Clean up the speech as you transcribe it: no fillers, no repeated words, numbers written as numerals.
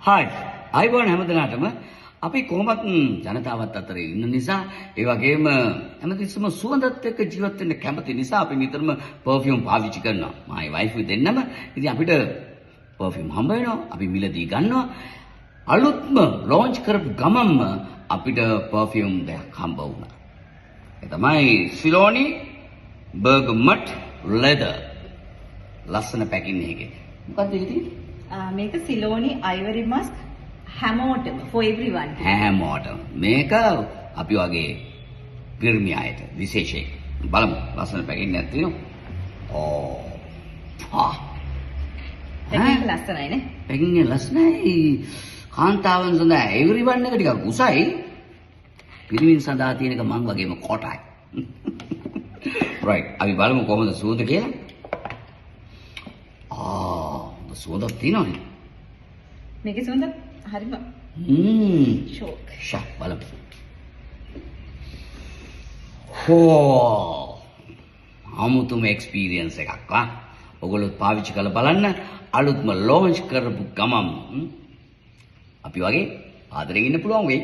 Hi, ආයුබෝවන් හැමදෙනාටම. අපි කොහොමත් ජනතාවත් අතර ඉන්න නිසා, ඒ වගේම හැමතිස්සෙම සුවඳත් එක්ක ජීවත් වෙන්න කැමති නිසා අපි නිතරම පර්ෆියුම් පාවිච්චි කරනවා. මායි වයිෆ් දෙන්නම. ඉතින් අපිට පර්ෆියුම් හම්බ වෙනවා. අපි මිලදී ගන්නවා. අලුත්ම ලොන්ච් කරපු ගමන්ම අපිට පර්ෆියුම් දෙකක් හම්බ වුණා. ඒ තමයි සිලෝනි බර්ගමට් ලෙදර්. ලස්සන පැකින් එකේ. මොකද්ද ඒක තියෙන්නේ? මේක සිලෝනි අයිවරි මස්ක්, හැමෝටම, for everyone. හැමෝටම. මේක අපි වගේ පිරිමි අයට විශේෂයෙන්. බලමු, ලස්සන පැකින් එකක් තියෙනවා. ඕ. ආ. පැකින් එක ලස්සනයි නේ? පැකින් එක ලස්සනයි. කාන්තාවන් සඳහා එවරිවන් එක ටිකක් උසයි. පිරිමින් සඳහා තියෙන එක මං වගේම කොටයි. රයිට්, අපි බලමු කොහොමද සුවඳ කියලා. ආ, සුවඳක් තියෙනවනේ. මේකේ සුවඳ හරිම ෂෝක්. ෂා, බලමු. හෝ, අමුතුම එක්ස්පීරියන්ස් එකක් වා. ඔයගොල්ලොත් පාවිච්චි කරලා බලන්න අලුත්ම ලොන්ච් කරපු ගමන් අපි වගේ ආදරෙන් ඉන්න පුළුවන් වෙයි.